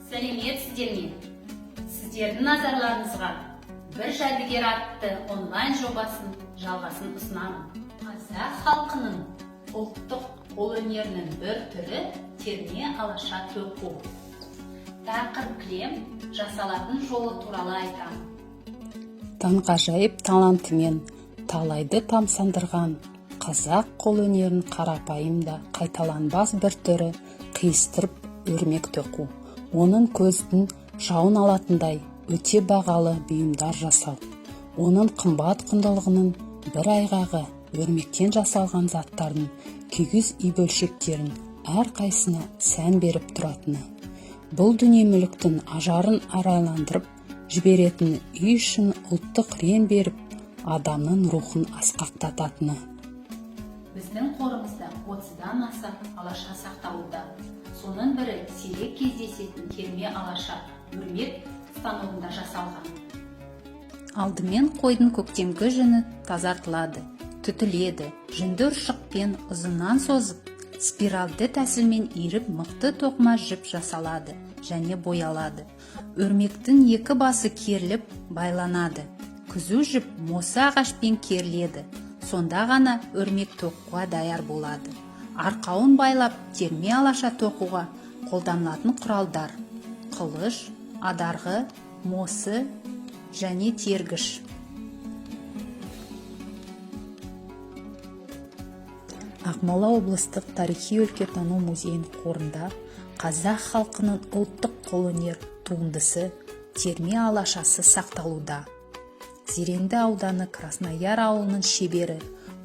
Сәлеметсіздер ме? Сіздердің назарларыңызға «Бір жәдігер» атты онлайн жобасын жалғасын ұсынамын. Қазақ халқының ұлттық қолөнерінің бір түрі – терме алаша тоқу. Тақыр кілем жасалатын жолы туралы айтамын. Таңғажайып талантымен талайды тамсандырған қазақ қолөнерінің қарапайым да қайталанбас бір түрі – қиыстырып өрмек тоқу, оның көздің жауын алатындай өте бағалы бұйымдар жасау. Оның қымбат құндылығының бір айғағы – өрмектен жасалған заттардың киіз үй бөлшектерін әрқайсысына сән беріп тұратыны. Бұл дүние мүліктің ажарын арайландырып жіберетін, үй ішін ұлттық рең беріп, адамның рухын асқақтататыны. Біздің қорымызда 30-дан аса алаша сақталуда. Соның бірі – сирек кездесетін терме алаша, өрмек станогында жасалған. Алдымен қойдың көктемгі жүні тазартылады, түтіледі. Жүнді ұршықпен ұзыннан созып, спиральді тәсілмен иіріп, мықты тоқыма жіп жасалады және боялады. Өрмектің екі басы керіліп байланады. Күзу жіп мосы ағашпен керіледі. Сонда ғана өрмек тоқуға даяр болады. Арқауын байлап, терме алаша тоқуға қолданылатын құралдар: қылыш, адарғы, мосы және тергіш. Ақмола облыстық тарихи өлкетану музейінің қорында қазақ халқының ұлттық қолөнер туындысы – терме алашасы сақталуда. Зеренді ауданы Краснояр ауылының шебері,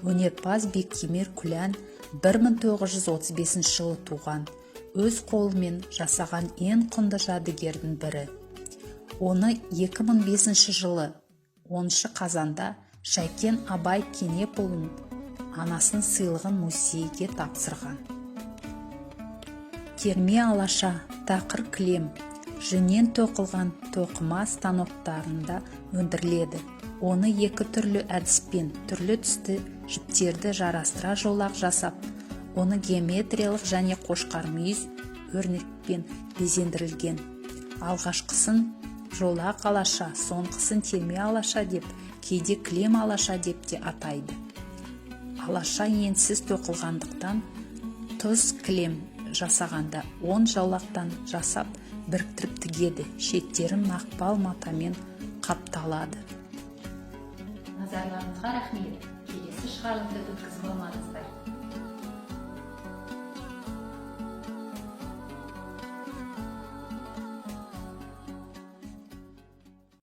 өнерпаз Бектемір Күлән 1935 жылы туған, өз қолымен жасаған ең құнды жәдігердің бірі. Оны 2005 жылы 10 қазанда Шәкен Абай Кенепұлының анасының сыйлығын музейге тапсырған. Терме алаша тақыр кілем, жүннен тоқылған тоқыма станоктарында өндіріледі. Оны екі түрлі әдіспен, түрлі түсті жіптерді жарастыра жолақ жасап, оны геометриялық және қошқар мүйіз өрнекпен безендірілген. Алғашқысын жолақ алаша, соңғысын терме алаша деп, кейде кілем алаша деп те атайды. Алаша енсіз тоқылғандықтан, тұз кілем жасағанда 10 жолақтан жасап, біріктіріп тігеді, шеттерін мақпал матамен қапталады. Назарларыңызға рахмет! Келесі шығарылымды өткізіп алмаңыздар.